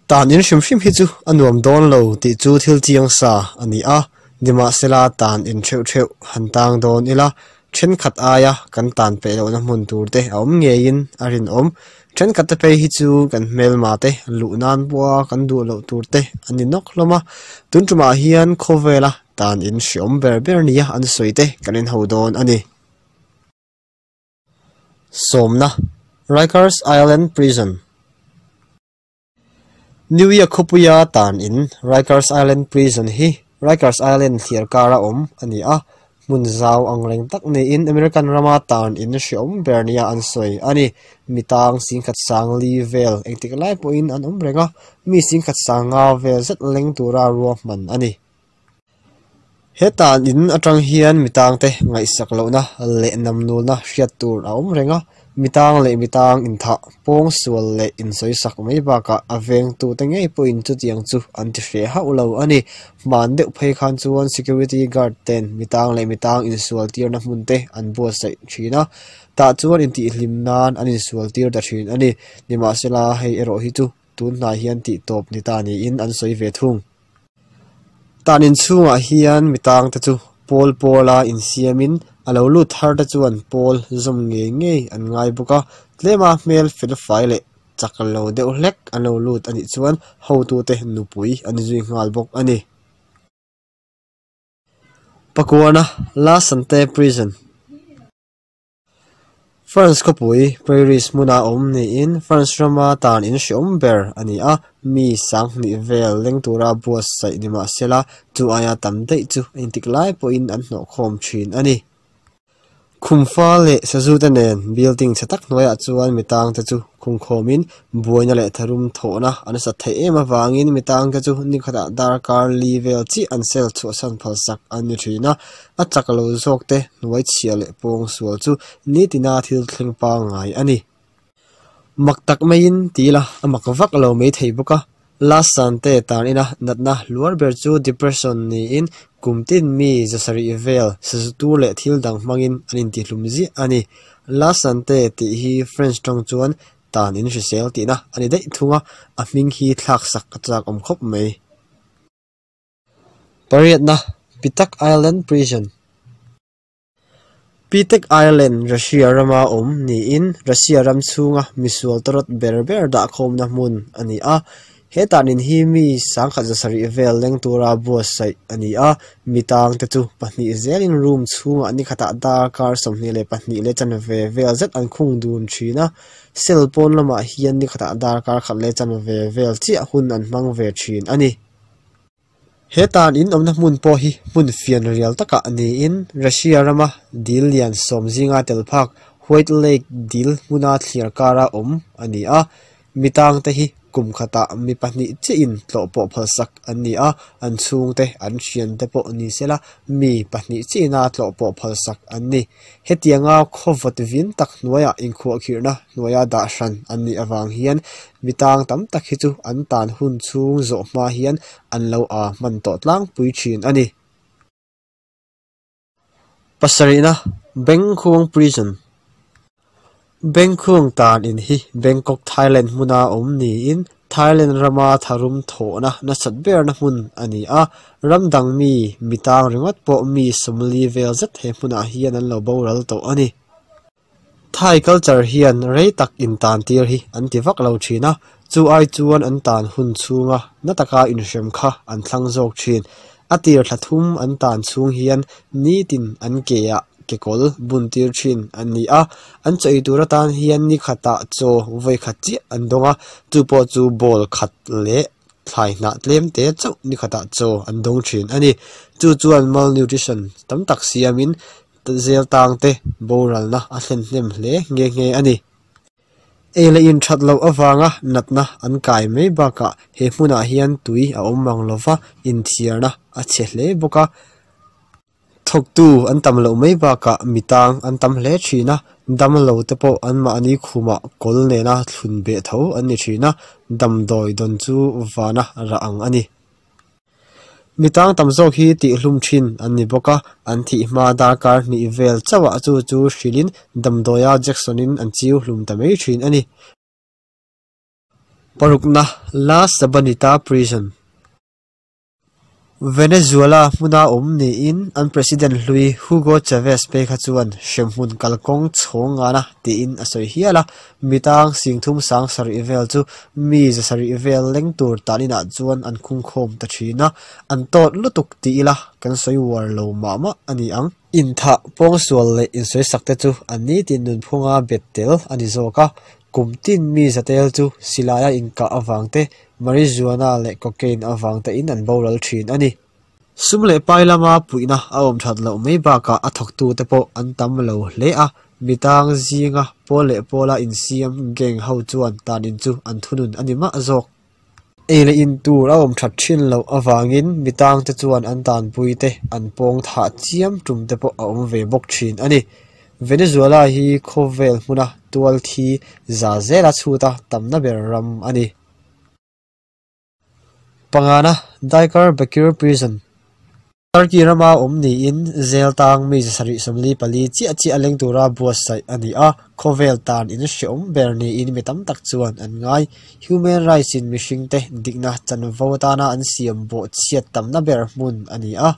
Tan in hrim hrim hi chu a nuam dawn lo tih chu thil chiang sa a ni a, nimahsela tan in theuh theuh han tang dawn ila, thenkhat aia kan tan peih lohna hmun tur te a awm ngeiin a rinawm. Thenkhat te phei hi chu kan hmelma te luh nan pawha kan duh loh tur te an ni nawk hlawm a, tun tumah hian khawvela tan in hreawm ber ber nia an sawi te kan inho dawn a ni. Sawmna, Rikers Island Prison. New York khawpuia tan in Rikers Island Prison hi Rikers Island thliar kara awm a ni a, hmun zau ang reng tak niin American rama tan in hreawm ber nia an sawi a ni. Mi tang singkhat sang li vel engtik lai pawhin an awm reng a, mi singkhat sang nga vel zet leng tura ruahman a ni. He tan in atang hian mi tangte ngaihsak lohna leh namnulna hriat tur a awm reng a, mi tang leh mi tang inthah, pawng sual leh insawisak mai bakah a vengtute ngei pawhin chutiang chu an ti hreh hauh lo a ni. Hman deuh phei khan chuan security guard ten mi tang leh mi tang insual tirna hmun te an buatsaih thin a, tah chuan intihhlim nan an insual tir ta thin a ni. Nimahsela hei erawh hi chu tun hnai hian tih tawp ni ta niin an sawi ve thung. Tan inchhungah hian mi tang te chu pawl pawla insiamin a lo lut thar te chuan pawl zawm ngei ngei an ngai bawk a, tlema hmel fel fai leh chak lo deuh hlek an lo lut a nih chuan hotute nupui an zui nghal bawk a ni. Pakuana La Sante Prison. France khawpui Paris hmuna awm niin France rama tan in hreawm ber a ni a, mi sanghnih vel leng tura buatsaih ni mah sela chu aia tam daih chu engtik lai pawhin an hnawhkhawm thin a ni. Khumfa leh sazute nen building chhe tak hnuaiah chuan mi tangte chu khungkhawmin buaina leh tharum thawhna an sat theih em avangin mi tangte chu nikhatah darkar li vel chiah an cell chhuahsan phalsak an ni thin a, A chak lo zawk te hnuai chhia leh pawng sual chu nitina thil thleng pangngai a ni. Mak tak maiin ti ila a mak vak lo mai thei bawk a. Last Sante tan ina natna hluar ber chu depression niin kum tin mi zasarih vel sazutu leh thil dang hmangin an intihlum ziah a ni. Last Sante tih hi French tawng chuan tan in hrisel tihna a ni daih thung a, a hming hi thlak sak a chak awm khawp mai. Pariatna, Pitak Island Prison Pitak Island Russia rama awm niin Russia ram chhunga misual tawrawt ber ber dahkhawmna hmun a ni a. He tanin hi mi sangkhat zasarih vel leng tura buatsaih a ni a, mi tangte chu pahnih zelin room chhungah nikhatah darkar 22 leh chanve vel zet an khung dun thin a. Cell pawn lamah hian nikhatah darkar khat leh chanve vel chiah hun an hmang ve thin a ni. He tan in awmna hmun pawh hi hmun fian rial takah niin Russia rama dil lian sawm zinga tel phak White Lake dil hmuna thliar kara awm a ni a. Mi tangte hi kum khatah mi pahnih chiahin tlawh pawh phalsak an ni a, an chhungte an thiante pawh ni sela mi pahnih chiahina tlawh pawh phalsak an ni. Hetianga khawvawt vin tak hnuaiah inkhuahkhirhna hnuaia dah hran an nih avang hian mi tang tam tak hi chu an tan hun chhung zawh hma hian an lo a hman tawh tlangpui thin a ni. Pasarihna, Bengkhuang Prison Bengkhuang tan in hi Bangkok, Thailand hmuna awm niin Thailand rama tharum thawhna nasat berna hmun a ni a, ram dang mi mi tang ringawt pawh mi sawmli vel zet he hmunah hian an lo boral tawh a ni. Thai culture hian rei tak intan tir hi an ti vak lo thin a, chu ai chuan an tan hun chhunga na taka inhrem kha an thlang zawk thin. A tir thla thum an tan chhung hian nitin an ke ah kekawl bun tir thin an ni a, an chaw ei tur atan hian ni khatah chaw vawi khat chiah an dawng a, chu pawh chu bowl khat leh thlai hnah tlem te chauh ni khatah chaw an dawng thin a ni. Chu chuan malnutrition tam tak siamin zel tang te boralna a thlen hnem hle nghe nghe a ni. Ei leh in that loh avanga natna an kai mai bakah he hmunah hian tui a awm mang lova inthiarna a chhe hle bawk a. Thawktu an tam loh mai bakah mi tang an tam hle thin a, damlo te pawh anmahni khumah kawl nena thlun beh tho an ni thin a, damdawi dawn chu vana rah ang a ni. Mi tang tam zawk hi tihhlum thin an ni bawk a, an thih hma darkar hnih vel chauhah chu chu hrilhin damdawia Jackson-in an chiu hlum ta mai thin a ni. Parukna, La Sabanita Prison. Venezuela hmuna awm niin an President hlui Hugo Chavez phei kha chuan hremhmun kalkawng chhawng ngana tiin a sawi hial a, mitang singthum sang sarih vel chu mi za sarih vel leng tur tan inah chuan an khungkhawm ta thin a, an tawt lutuk ti ila kan sawi uar lo mah mah a ni ang. Inthah pawngsual leh insawisak te chu an nitin nunphunga bet tel a ni zawk a, kum tin mi zatel chu silaia inkah avang te, marijuana leh cocaine avang te in an boral thin a ni. Sum leh pai lama puihna a awm that loh mai bakah a thawktu te pawh an tam lo hle a, mitang zinga pawl leh pawla insiam gang ho chuan tan in chu an thunun a ni mah zawk. Ei leh in tur a awm that thin loh avangin mitang te chuan an tanpui te an pawng thah chiam tum te pawh a awm ve bawk thin a ni. Venezuela hi khawvel hmuna tual thi za zela chhuta tamna ber ram a ni. Pangana, Diyarbakir Prison. Turkey rama awm niin zel tang mi 744 chiah chiah leng tura buatsaih a ni a, khawvel tan in hreawm ber niin mi tam tak chuan an ngai. Human rights in mihring te dikna chanvo atana an siam bawh chhiat tamna ber hmun a ni a.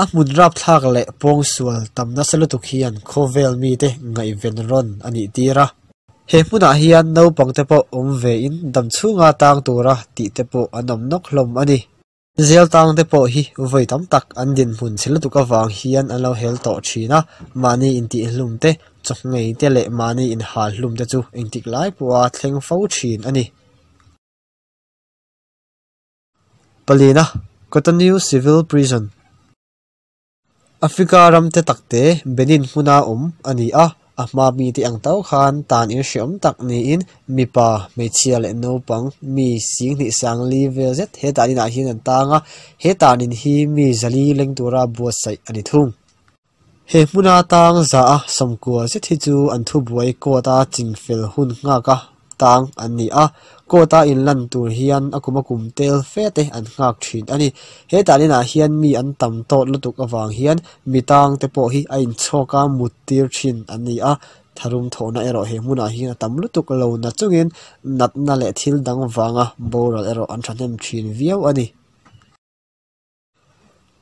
A hmun rap thlak leh pawngsual tamna se lutuk hian khawvel mi te ngaihven rawn a nih tir a. He hmunah hian naupang te pawh awm ve in damchhunga tang tura tih te pawh an awm nawk hlawm a ni. Zel tang te pawh hi vawi tam tak an dinhmun chhe lutuk avang hian an lo hel tawh thin a, mahni intih hlum te, chawngei te leh mahni inhal hlum te chu engtik lai pawha thleng fo thin a ni. Palina, Cotonou Civil Prison. Africa ram te takte Benin hmuna awm a ni a, a hma mi te ang tau khan tan in hreawm tak niin mipa hmeichhia leh naupang mi singhnih sang li vel zet he tan inah hian an tang a, he tan in hi mi zali leng tura buatsaih a ni thung. He hmuna tang za a sawmkua zet hi chu an thubuai court a chingfel hun nghak a tang an ni a, court a inlan tur hian a kum a kum tel fe te an nghak thin a ni. He tan inah hian mi an tam tawt lutuk awang hian mi tang te pawh hi a inchhawk a mut tir thin an ni a, tharum thawhna erawh he hmunah hian a tam lutuk lo na chungin natna leh thil dang wanga boral erawh an thahnem thin viau a ni.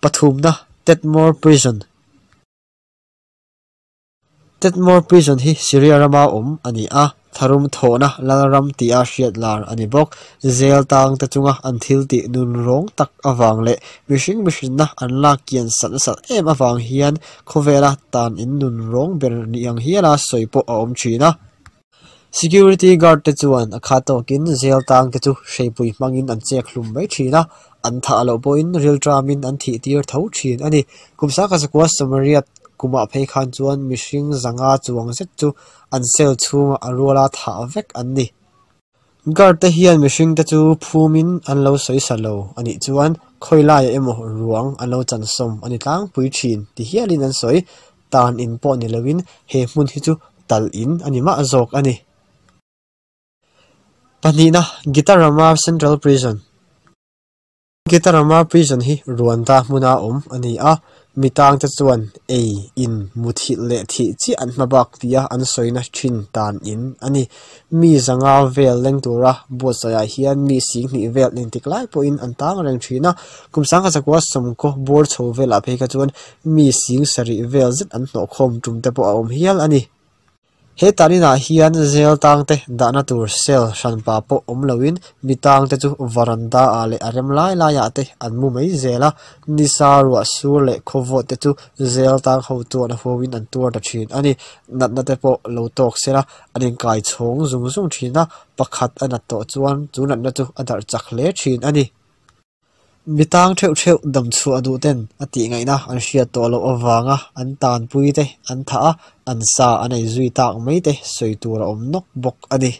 Pathumna, Tadmor Prison. Tadmor Prison hi Syria rama awm a ni a, tharum thawhna lalram tia hriat lar a ni bawk. Zel tang te chunga an thil tih nun rawng tak awang leh mihring mihrinna an lak kian sat sat em awang hian khawvela tan in nun rawng ber ni ang hiala sawi pawh a awm thin a. Security guard te chuan a kha tawkin zel tang te chu hreipui hmangin an chek hlum mai thin a, an thah loh pawhin ril tramin an thih tir tho thin a ni. Kum sangkhat zakua sawmriat kumah phei khan chuan mihring zanga chuang zet chu an cell chhunga a ruala thah vek an ni. Guard te hian mihring te chu phumin an lo sawi sa lo anih chuan khawilaiah emaw ruang an lo chansawm ani tlangpui thin ti hialin an sawi. Tan in pawh ni loin he hmun hi chu tal in ani mah zawk a ni. Pahnihna, Gitarama Central Prison. Gitarama Prison hi Rwanda hmuna awm a ni a, mitang te chuan ei in muthilh leh thih chiah an hmabak tia an sawina thin tan in a ni. Mi zanga vel leng tura buatsaihah hian mi singhnih vel engtik lai pawhin an tang reng thin a, kum sangkhat zakua sawmkaw bawr chho velah phei kha chuan mi sing sarih vel zet an hnawh khawm tum te pawh a awm hial a ni. He tan inah hian zel tang te dahna tur cell hranpa pawh awm loin mi tang te chu varanda ah leh a rem lai laiah te an mu mai zel a, nisa ruah sur leh khawvawt te chu zel tang ho chuan a huain an tuar ta thin a ni. Natna te pawh lo tawk sela an inkai chhawng zung zung thin a, pakhat a nat tawh chuan chu natna chu a darh chak hle thin a ni. Mi tang theuh theuh damchhuah duh ten a tih ngaihna an hriat tawh loh awanga an tanpui te an thah a, an sa an ei zui tak mai te sawi tur a awm nawk bawk a ni.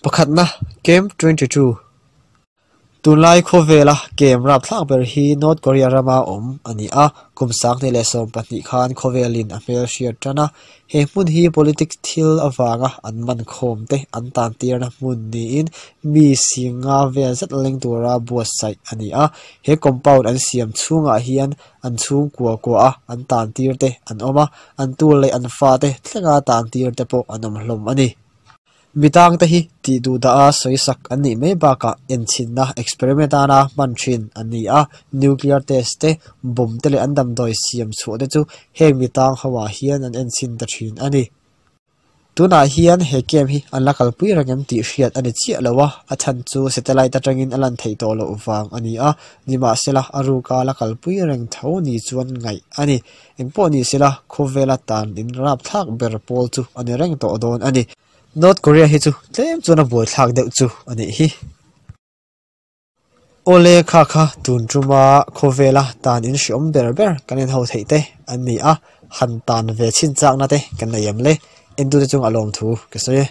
Pakhatna, Camp 22. Tunlai khawvela camp rap thlak ber hi North Korea rama awm a ni a, kum sanghnih leh 12 khan khawvelin a hmel hriat tan a. He hmun hi politics thil awanga an man khawm te an tan tirna hmun niin mi singa vel zet leng tura buatsaih a ni a. He compound an siam chhungah hian an chhung kua kua a an tan tir te an awm a, an tu leh an fa te thlenga tan tir te pawh an awm hlawm a ni. Mitang te hi tih duh dah a sawisak an nih mai bakah enchhinna experiment atana hman thin an ni a, nuclear test te, bomb te leh an damdawi siam chhuah te chu heng mitang ho ah hian an enchhin ta thin a ni. Tunah hian he camp hi an la kalpui reng em tih hriat a ni chiah lo a, a chhan chu satellite atangin a lan theih tawh loh vang a ni a, nimahsela a ruka la kalpui reng tho ni chuan ngaih a ni. Engpawh ni sela khawvela tan in rapthlak ber pawl chu a ni reng tawh dawn a ni. North Korea hi chu tlem chuan a buaithlak deuh chu a nih hi. Awle kha kha tun tuma khawvela tan in hreawm ber ber kan en ho theih te an ni a, han tan ve chhin chakna te kan nei em le? Entute chung a lawmthu ka sawi e.